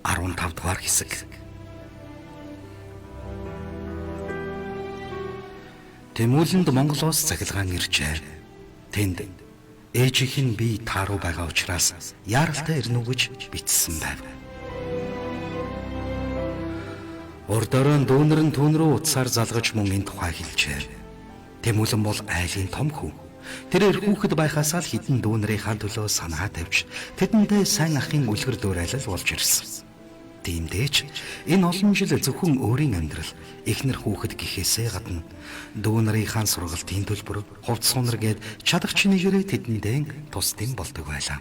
15 дугаар хэсэг. Тэмүүлэнд Монголоос цахилгаан иржээ. Тэнд ээжийнх нь бие тааруу байгаа учраас яаралтай ирнэ үү гэж бичсэн байв. Урд оройн дүүнер нь түүн рүү утсаар залгаж мөн энэ тухай хэлжээ. Тэмүүлэн бол айлын том хүн. Тэрээр хүүхэд байхаасаа л хэдэн дүүнерийнхаа төлөө санаа тавьж тэдэндээ сайн ахын үлгэр дуурайлал болж ирсэн. Тиймдээ ч энэ олон жил зөвхөн өөрийн амьдрал эхнэр хүүхэд гэхээсээ гадна дүү нарынхаа сургалтын төлбөр, хувцас хунар гээд чадах чинийгээрээ тэдэндээ тусдим болдог байлаа.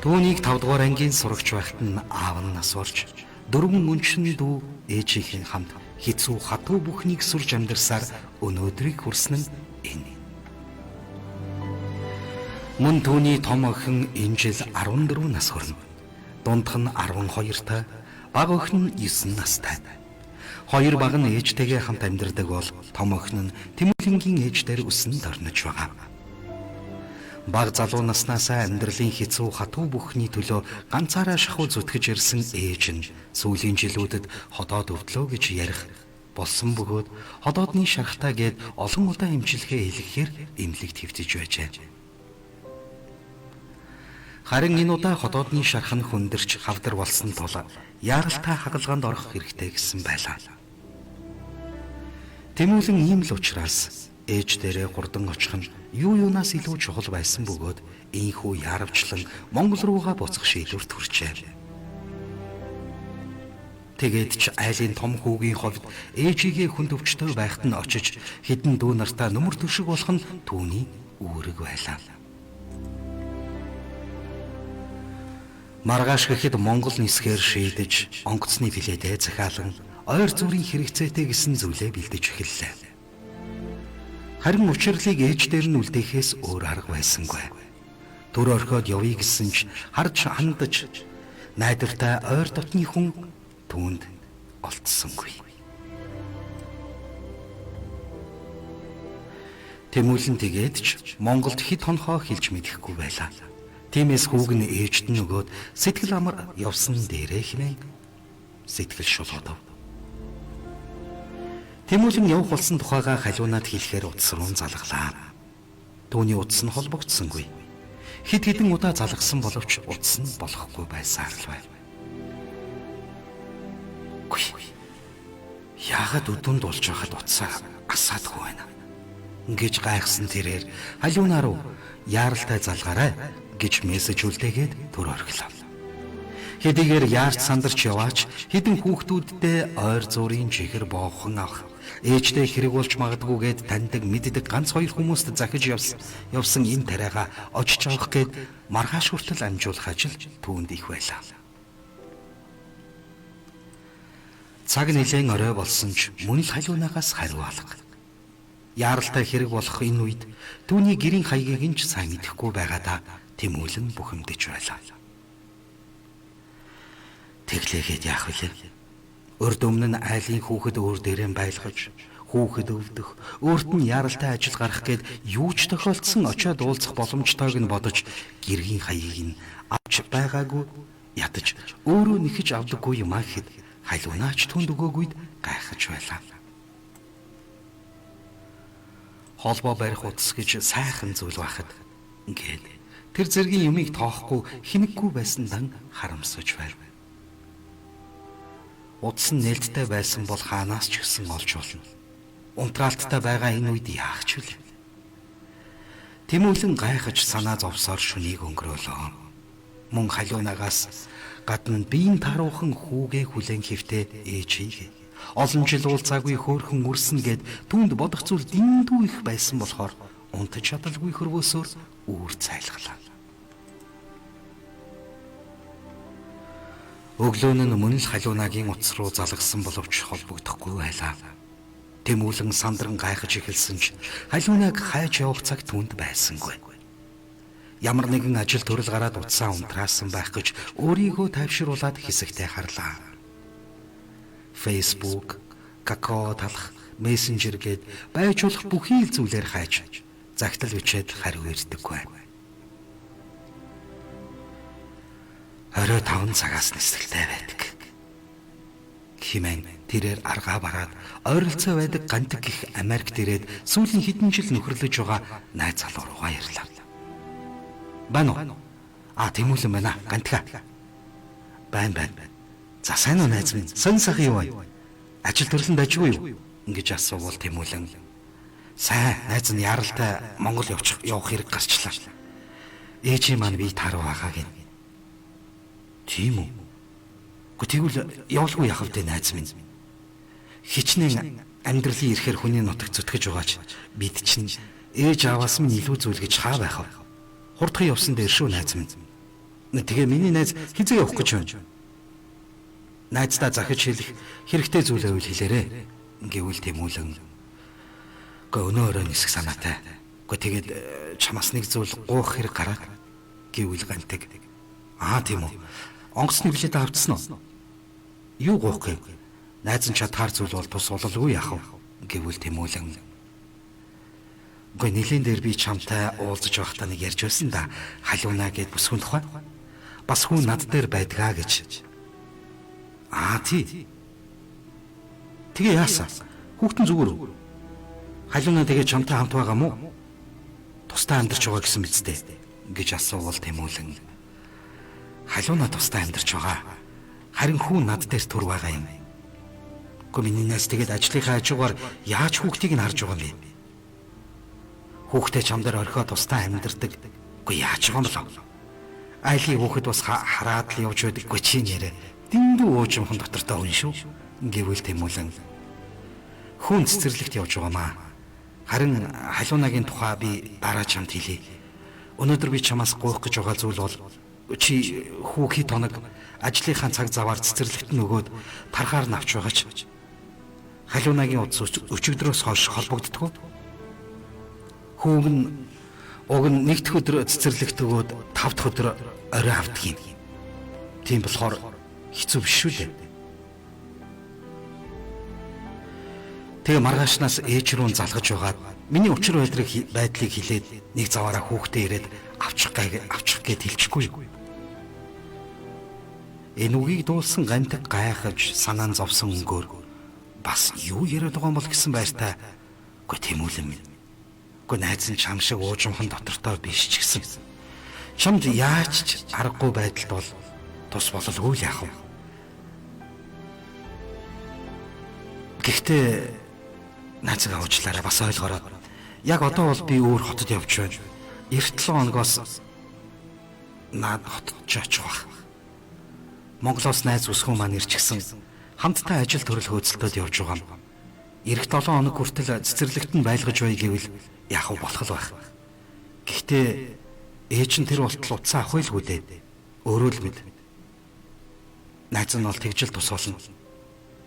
Түүнийг 5 дугаар ангийн сурагч байхад нь аав нь нас орж 4 өнчин дүү ээжийнхээ хамт хэцүү хатуу бүхнийг сүрж амьдарсаар өнөөдрийг хүрсэн нь энэ. Мөн түүний том охин энэ жил 14 нас хүрнэ. Дундх нь 12-тай, бага охин нь 9 настай. Хоёр баг нь ээжтэйгээ хамт амьдардаг бол том охин нь Тэмүүлэнгийн ээж дээр өсөн дорнож байгаа. Баг залуу наснаасаа амьдралын хэцүү хатуу бүхний төлөө ганцаараа шахуу зүтгэж ирсэн ээж нь сүүлийн жилүүдэд ходоод өвдлөө гэж ярих болсон бөгөөд ходоодны шархтаа гээд олон удаа эмчилгээ хийлгэхээр эмнэлэгт хэвтэж байжээ. Харин энэ удаа ходоодны шарх нь хүндэрч хавдар болсон тул яаралтай хагалгаанд орох хэрэгтэй гэсэн байлаа. Тэмүүлэн ийм л учраас ээж дээрээ хурдан очих нь юу юунаас илүү чухал байсан бөгөөд ийнхүү яарвчлан Монгол руугаа буцах шийдвэрт хүрчээ. Тэгээд ч айлын том хүүгийн хувьд ээжигээ хүнд өвчтөй байхад нь очиж хэдэн дүү нартаа нүмер төшиг болох нь түүний үүрэг байлаа. Маргааш гэхэд Монгол нисгээр шийдэж онгоцны билетээ захиалан ойр зүрийн хэрэгцээтэй гэсэн зүйлээ бэлдэж эхэллээ. Харин учирлыг ээж дээр нь үлдээхээс өөр арга байсангүй. Төр орхиод явъя гэсэн ч харж хандаж найдвартай ойр дотны хүн түүнд олдсонгүй. Тэмүүлэн тэгээд ч Монголд хэд хонхоо хэлж мэдэхгүй байлаа. Тиймээс хүүг нь ээжд нь өгөөд сэтгэл амар явсан дээрээ хэмээн сэтгэл шулуудав. Тэмүүлэн явах болсон тухайгаа халиунаад хэлэхээр утас руу залглаа. Түүний утас нь холбогдсонгүй. Хэд хэдэн удаа залгасан боловч утас нь болохгүй байсаар л байв. Үгүй. Яагаад өдөнд болж байхад утсаа асаадгүй байна гэж гайхсан тэрээр халиунаа руу яаралтай залгаарай гэж мессеж үлдээгээд төр орхилоо. Хэдийгээр яарч сандарч яваач хэдэн хүүхдүүдтэй ойр зуурын чихэр боохон авах ээжтэй хэрэг болж магадгүйгээд таньдаг мэддэг ганц хоёр хүмүүст захиж явсан энэ тариагаа очиж авах гээд маргааш хүртэл амжуулах ажил түүнд их байлаа. Цаг нэлээн орой болсон ч мөн л халиунаагаас хариу алга. Яаралтай хэрэг болох энэ үед түүний гэрийн хаягийг нь ч сайн мэдэхгүй байгаадаа Тэмүүлэн бухимдаж байлаа. Тэглээгээд яах вүлээ? Урд өмнө нь айлын хүүхэд өөр дээрээ байлгаж, хүүхэд өвдөх, өөрт нь яаралтай ажил гарах гээд юу ч тохиолдсон очиод уулзах боломжтойг нь бодож гэргийн хаягийг нь авч байгаагүй ядаж өөрөө нэхэж авдаггүй юм а гэхэд халиунаач түнд өгөөгүйд гайхаж байлаа. Холбоо барих утас гэж сайхан зүйл байхад ингээд тэр зэргийн юмыг тоохгүй хинэггүй байсан дан харамсаж байв. Утас нь нээлттэй байсан бол хаанаас ч гэсэн олж болно. Унтраалттай байгаа энэ үед яах ч вэ? Тэмүүлэн гайхаж санаа зовсоор шүнийг өнгөрөөлөө. Мөн халиунаагаас гадна биеийн тааруухан хүүгээ хүлээн хэвтээ ээжийг олон жил уулзаагүй хөөрхөн үрсэн гэд түүнд бодох зүйл дэндүү их байсан болохоор унтаж чадалгүй хөрвөөсөөр үүр цайлгалаа. Өглөө нь мөн л халиунагийн утас руу залгасан боловч холбогдохгүй байлаа. Тэмүүлэн сандран гайхаж эхэлсэн ч халиунаг хайж явах цаг түүнд байсангүй. Ямар нэгэн ажил төрөл гараад утсаа унтраасан байх гэж өөрийгөө тайвшруулад хэсэгтээ харлаа. Facebook, Kakao талах, Messenger гээд байж болох бүхий л зүйлээр хайж загтал бичээд хариу ирдэггүй. 25 цагаас нисгэлтэй байдаг. Химэн тэрээр аргаа бараад ойролцоо байдаг Гантик гих Америкт ирээд сүүлийн хэдэн жил нөхөрлөж байгаа найз залуу руугаа ярьлаа. Байна уу? А Тэмүүлэн байна. Гантика. Байна. За сайн уу найз минь? Сонь сайхан юу вэ? Ажил төрлөнд дажгүй юу? Ингэж асуувал Тэмүүлэн сайн найз нь яралтай Монгол явах хэрэг гарчлаа. Ээжийн маань би тааруу байгаа гин. Тийм үү? Гэхдээ тэгвэл явалгүй яах вэ найз минь? Хичнээн амьдралын ирэхээр хүний нутаг зүтгэж байгаач бид чинь ээж ааваас минь илүү зүйл гэж хаа байх вэ? Хурдхан явсан дээр шүү найз минь. Тэгээ миний найз хизээ явах гэж байна. Найздаа захиж хэлэх хэрэгтэй зүйл байвал хэлээрэ. Гэвэл Тэмүүлэн гээ өнөө өрөө нисэх санаатай. Гэхдээ тэгээд чамаас нэг зүйл гуйх хэрэг гараад гэвэл Гантик. Аа тийм үү. Онгоцны билет авчихсан уу? Юу гуйх гэв? Найз нь чадхаар зүйл бол тус бололгүй яах вэ? Гэвэл Тэмүүлэн. Үгүй нэлийн дээр би чамтай уулзаж байхдаа нэг ярьж байсан да. Халиунаа гэд бүсгүн тухай. Бас хүн над дээр байдгаа гэж. Аа тий. Тэгээ яасан? Хүүхдэн зүгээр үү? Халиунаа тэгээ чамтай хамт байгаа мó? Тусдаа амьдарч байгаа гэсэн биз дээ? Гэж асуувал Тэмүүлэн. Халиунаа тусдаа амьдарч байгаа. Харин хүн над дээр түр байгаа юм. Гэхдээ миний найз тэгээд ажлынхаа хажуугаар яаж хүүхдийг нь харж байгаа юм бэ? Хүүхдээ чам дээр орхио тусдаа амьдардаг. Үгүй яаж байгаа юм бол? Айлын хүүхэд бас хараад л явж байдаггүй чи нэрэ. Дэндүү уужимхан дотортой хүн шүү. Гэвэл Тэмүүлэн. Хүн цэцэрлэгт явж байгаамаа. Харин халиунагийн тухай би дараа чамд хэлье. Өнөөдөр би чамаас гуйх гэж байгаа зүйл бол чи хүү хэд хоног ажлынхаа цаг заваар цэцэрлэгт нь өгөөд тархаар нь авч байгаач. Халиунагийн утас өчигдрөөс хойш холбогддгоо. Хүүг нь уг нь нэг дэх өдөр цэцэрлэгт өгөөд тав дахь өдөр орой авдаг юм. Тийм болохоор хэцүү биш шүү дээ. Тэгээ маргаашнаас ээж рүү залгаж байгаад миний учир байдлыг хэлээд нэг заваараа хүүхдээ ирээд авчих гээд хэлчихгүй. Энэ үгийг дуулсан Гантик гайхаж санаан зовсон өнгөөр бас юу яриад байгаа юм бол гэсэн байртай. Үгүй Тэмүүлэн минь. Үгүй найз нь чам шиг уужимхан дотортой биш ч гэсэн. Чамд яаж ч аргагүй байдалд бол тус бололгүй л яах вэ? Гэхдээ найзгаа уучлаарай бас ойлгоорой. Яг одоо бол би өөр хотод явж байна. Эх 7 хоногоос наад хотод ч очих байх. Монголоос найз өсгөн маань ирчихсэн. Хамтдаа ажил төрөл хөөцөлтөд явж байгаа юм. Ирэх 7 хоног хүртэл цэцэрлэгт нь байлгаж бай гэвэл яах вэ болох л байх. Гэхдээ ээж нь тэр болтол утсаа авах байлгүй дээ. Өөрөө л мэд. Найз нь бол тэгжил тус болно.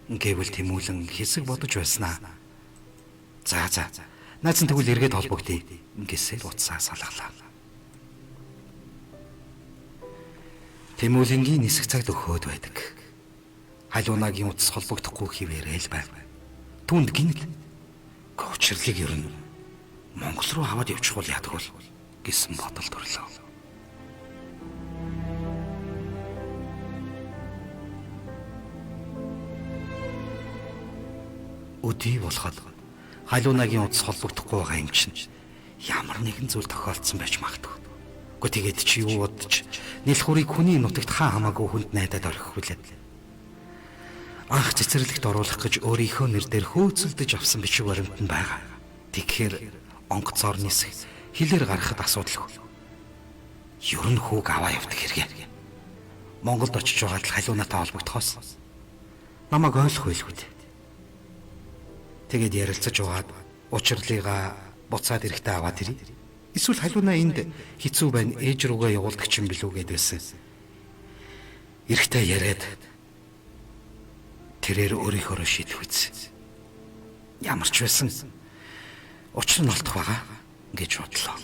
Гэвэл Тэмүүлэн хэсэг бодож байснаа. За. Найз нь тэгвэл эргээд холбогдъё. Гэсэл утсаа салгалаа. Тэмүүлэнгийн нисэх цагт өхөөд байдаг. Халиунагийн утас холбогдохгүй хിവэрэл байв. Түүнд гинэл учирлыг ер нь Монгол руу аваад явчих бол яадаг бол гэсэн бодол төрлөө. Өдий болоход халиунагийн утас холбогдохгүй байгаа юм чинь ямар нэгэн зүйл тохиолдсон байж магадгүй. Гэхдээ тэгээд чи юу бодож нэлхүрийг хүний нутагт хаа хамаагүй хүнд найдаад орхих вүлээ. Анх цэцэрлэгт оруулах гэж өөрийнхөө нэр дээр хөөцөлдөж авсан бичиг баримт нь байгаа. Тэгэхээр онгоцоор нисэх хилээр гаргахад асуудалгүй. Ер нь хүүг аваа явдаг хэрэг. Монголд очиж байгаад л халиунатай холбогдохоос намайг ойлгох байлгүй дээ. Тэгээд ярилцаж байгаад учирлыгаа буцаад эрэхтэй аваад ирье. Эсвэл халиунаа энд хэцүү байна ээж рүүгээ явуулдаг ч юм билүү гэд байсан. Эрэхтэй яриад тэрээр өөрийнхөөрөө шийдэх үз. Ямар ч байсан учир нь олдох байгаа гэж бодлоо.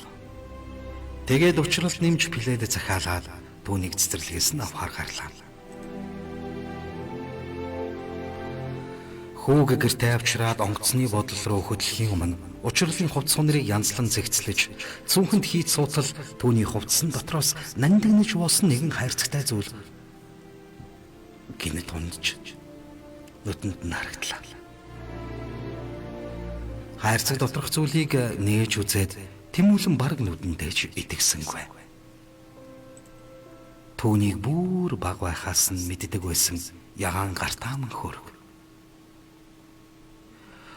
Тэгээд учралд нэмж плед захиалаад түүнийг цэцэрлэгээс нь авахар гарлаа. Хүүг гэртээ авчираад онгоцны бодол руу хөдлөхийн өмнө учирлын хувцас хунрыг янзлан зэгцлэж цүнхэнд хийц суутал түүний хувцсан дотроос нандинаж уусан нэгэн хайрцагтай зүйл гинэт ундж нүдэнд нь харагдлаа. Хайрцаг доторх зүйлийг нээж үзээд Тэмүүлэн бараг нүдэндээ ч итгэсэнгүй. Түүнийг бүр баг байхаас нь мэддэг байсан ягаан гартааман хөрөг.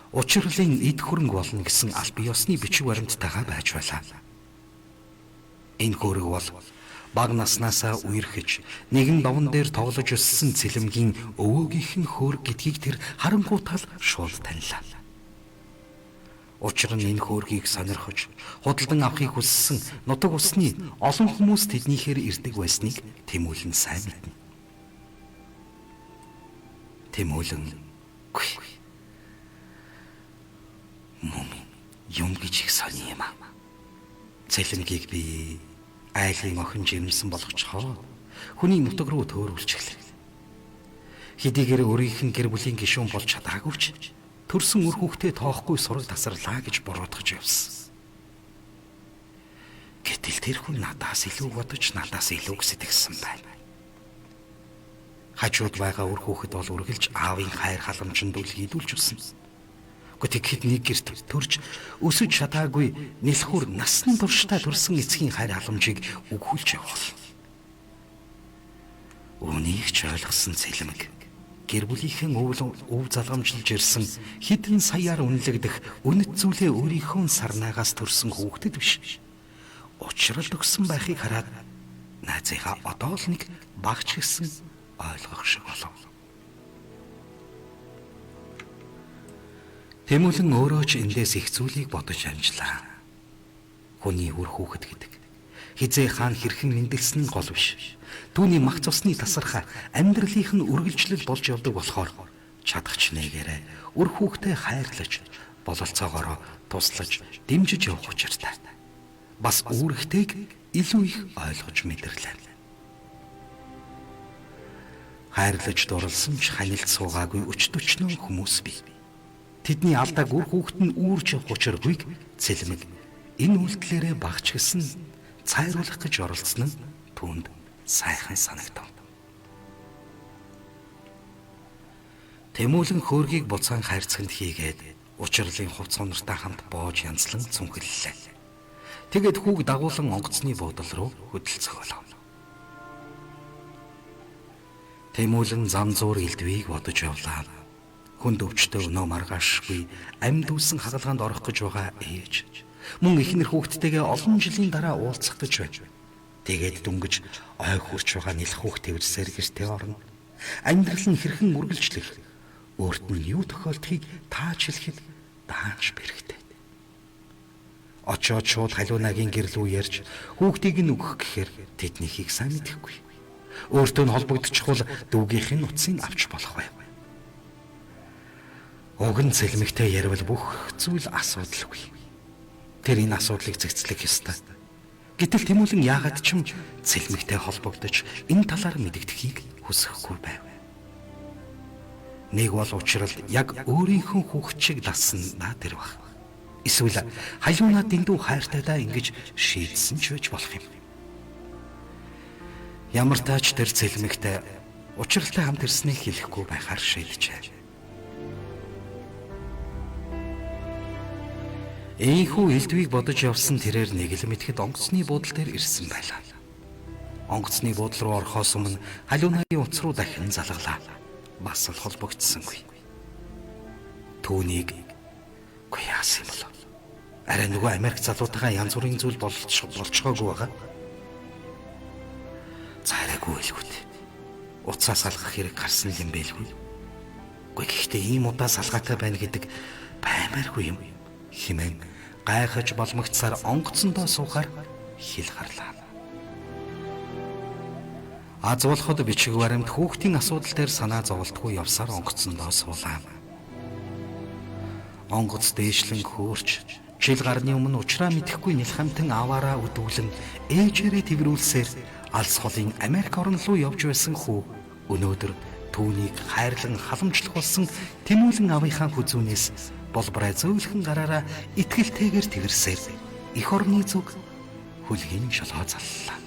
Учирлын эд хөрөнгө болно гэсэн аль бие усны бичиг баримттайгаа байж байлаа. Энэ хөрөг бол баг наснаасаа үерхэж нэгэн довон дээр тоглож өссөн цэлэмгийн өвөөгийнх нь хөөрг гэдгийг тэр харангуутал шууд танилаа. Учир нь энэ хөөргийг сонирхож худалдан авахыг хүссэн нутаг усны олон хүмүүс тэднийхээр ирдэг байсныг Тэмүүлэн сайн мэднэ. Тэмүүлэн үгүй мөн юм гэж их сони юм аа. Цэлэмгийг би айлын охин жимсэн болгочихоо хүний нутаг руу төөрүүлчихлээ. Хэдийгээр өөрийнх нь гэр бүлийн гишүүн болж чадаагүй ч төрсөн үр хүүхдээ тоохгүй сураг тасарлаа гэж буруутгаж явсан. Гэтэл тэр хүн надаас илүү бодож надаас илүү сэтгэсэн байна. Хажууд байгаа үр хүүхэд бол үргэлж аавын хайр халамжинд үлгийдүүлж өссөн. Гэхдээ тэгэхэд нэг гэрт төрж өсөж чадаагүй нэлхүр насны туршдаа төрсөн эцгийн хайр халамжийг өгүүлж явуул. Үүнийг ч ойлгосон цэлмэг гэр бүлийнхэн өв залгамжилж ирсэн хэдэн саяар үнэлэгдэх үнэт зүйлээ өөрийнхөө сарнаагаас төрсөн хүүхдэд биш. Учрал өгсөн байхыг хараад найзынхаа одоо л нэг багч гэсэн ойлгох шиг болов. Тэмүүлэн өөрөө ч эндээс их зүйлийг бодож амжлаа. Хүний үр хүүхэд гэдэг хизээ хаан хэрхэн мэндэлсэн нь гол биш. Түүний мах цусны тасархаа амьдралынх нь үргэлжлэл болж явдаг болохоор чадах чинээгээрээ үр хүүхдээ хайрлаж бололцоогоороо туслаж дэмжиж явах учиртай. Бас үүрэгтэйг илүү их ойлгож мэдэрлээ. Хайрлаж дурлсан ч ханилт суугаагүй өч төчнөө хүмүүс бий. Тэдний алдааг үр хүүхэд нь үүрч явах учиргүйг цэлмэг энэ үйлдэлээрээ багч гэсэн цайруулах гэж оролцсон нь түүнд сайхан санагдав. Тэмүүлэн хөөргийг буцаан хайрцагт хийгээд учирлын хувц хонортой хамт боож янзлан цүнхэллээ. Тэгээд хүүг дагуулan онгоцны буудал руу хөдөлцөх болов. Тэмүүлэн зам зуур элдвийг бодож явлаа. Хүнд өвчтөй өнөө маргаашгүй амьд үсэн хагалгаанд орох гэж байгаа ээж. Мөн эхнэр хүүхдтэйгээ олон жилийн дараа уулзах гэж байв. Тэгээд дөнгөж ой хурч байгаа нэлэх хүүхд тэрсээр гэртээ орно. Амьдрал нь хэрхэн үргэлжлэх, өөрт нь юу тохиолдохыг тааж хэлэхэд даанч бэрхтэй. Очоод шууд халиунагийн гэр лүү ярьж хүүхдийг нь өгөх гэхээр тэднийхийг сайн мэдэхгүй. Өөртөө нь холбогдчихвол дүүгийнх нь утсыг авч болох байв. Уг нь цэлмэгтэй ярил бүх зүйл асуудалгүй. Тэр энэ асуудлыг зэгцлэх ёстой. Гэтэл Тэмүүлэн яагаад ч юм цэлмэгтэй холбогдож энэ талаар мэдэгдэхийг хүсэхгүй байв. Нэг бол учрал яг өөрийнхөө хүүхд шиг дассан да тэр баг. Эсвэл халиунаа дэндүү хайртайдаа ингэж шийдсэн ч байж болох юм. Ямар таач тэр цэлмэгтэй учралтай хамт ирснийг хэлэхгүй байхаар шийджээ. Ийхүү элдвийг бодож явсан тэрээр нэг л мэтгэд онгоцны буудал дээр ирсэн байлаа. Онгоцны буудал руу орохоос өмнө халиунагийн утас руу дахин залгалаа. Бас л холбогдсонгүй. Түүнийг үгүй яасан юм бол? Арай нөгөө Америк залуутайгаа янз бүрийн зүйл болцоогоогүй байгаа. Цаарайгүй хэлгүүт. Утсаас алгах хэрэг гарсан юм байлгүй. Үгүй гэхдээ ийм удаа салгаатай байна гэдэг баймааргүй юм хэмээн гайхаж боломгцсаар онгоцондоо суухаар хэл гарлаа. Аз болоход бичиг баримт хүүхдийн асуудал дээр санаа зоволтгүй явсаар онгоцондоо суулаа. Онгоц дээшлэн хөөрч жил гарны өмнө учраа мэдэхгүй нэлхамтан аваараа өдүүлэн ээжээрээ тэрврүүлсээр алс холын Америк орн руу явж байсан хүү өнөөдөр Түүнийг хайрлан халамжлах болсон Тэмүүлэн аавынхаа хүзүүнээс Болборой зөөлхөн гараараа итгэлтэйгээр тэгэрсээр эх орны зүг хүлгийн жолоо заллаа.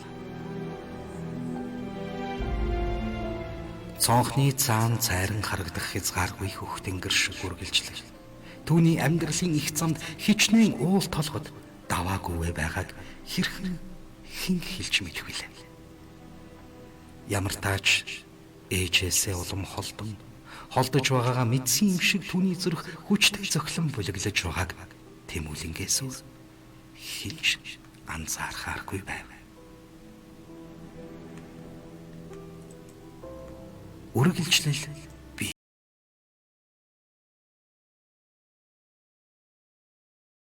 Цонхны цаан цайран харагдах хязгааргүй хөх тэнгэр шиг үргэлжлэв. Түүний амьдралын их замд хичнээн уул толгод даваагүйвэ байгааг хэрхэн хэн хэлж мэдэх вүлээ. Ямар таач ээжээсээ улам холдон холдож байгаагаа мэдсэн юм шиг түүний зүрх хүчтэй зохилон булиглаж байгааг Тэмүүлэнгээс өөр хэлж анзаархааргүй байв. Үргэлжлэл